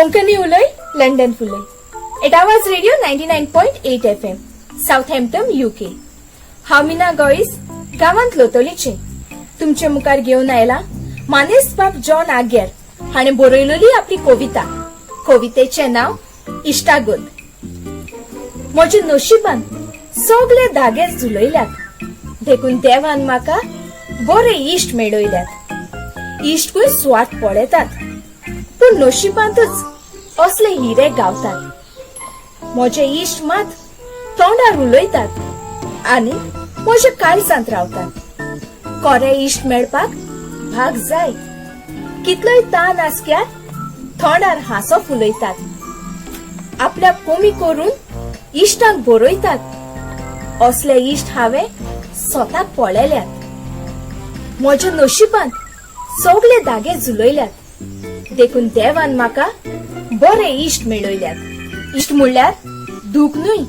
कोंकणी उलय, London फुलय. Eight आवाज radio 99.8 FM, Southampton, UK. हांव मीना गोईस, गांवांत लोतोलीचे, तुमचे मुखार घेवन आयला मानेस्त बाब जॉन आग्यार हाणें बरयलेली आपली कविता. कवितेचें नांव इश्टागत. म्हज्या नशिबान सगळे धागे जुलयल्यात, देखून देवान म्हाका बरे इश्ट मेळयल्यात. इश्टूय स्वार्थ पळयतात, पूण नशिबांतच असले हिरे गावतात. म्हजे इश्ट मात तोंडार उलयतात आनी म्हज्या काळजांत रावतात. कोरे इश्ट मेळपाक भाग जाय. कितलोय तान आसल्यार तोंडार हांसो फुलयतात. आपल्याक कमी करून इश्टांक बरयतात. असले इश्ट हांवें स्वताक पळयल्यात. म्हज्या नशिबान सगळे धागे जुलयल्यात, देखून देवान म्हाका बरे इश्ट मेळयल्यात. इश्ट म्हणल्यार दूख न्हय,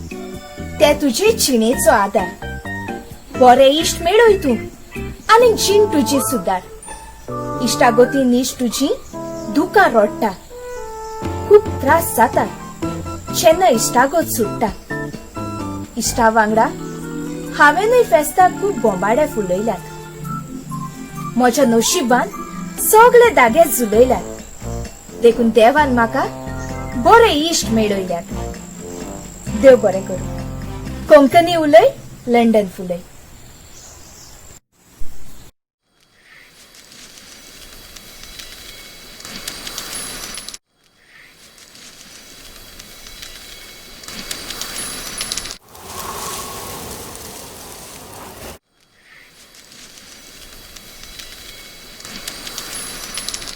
ते तुजे जिणेचो आदार. बरे इश्ट मेळय तूं आनी जीण तुजी सुदार. इश्टागती इश्ट तुजी दुकां रडटा. खूब त्रास जातात जेन्ना इश्टागत सुट्टा. इश्टा वांगडा हांवेनूय फेस्ताक खूब बोंबाडे फुलयल्यात. म्हज्या नशिबान सगळे धागे जुलयल्यात, देखून देवान म्हाका बरे इश्ट मेळयल्यात. देव बरें करूं. कोंकणी उलय, लंडन फुलय.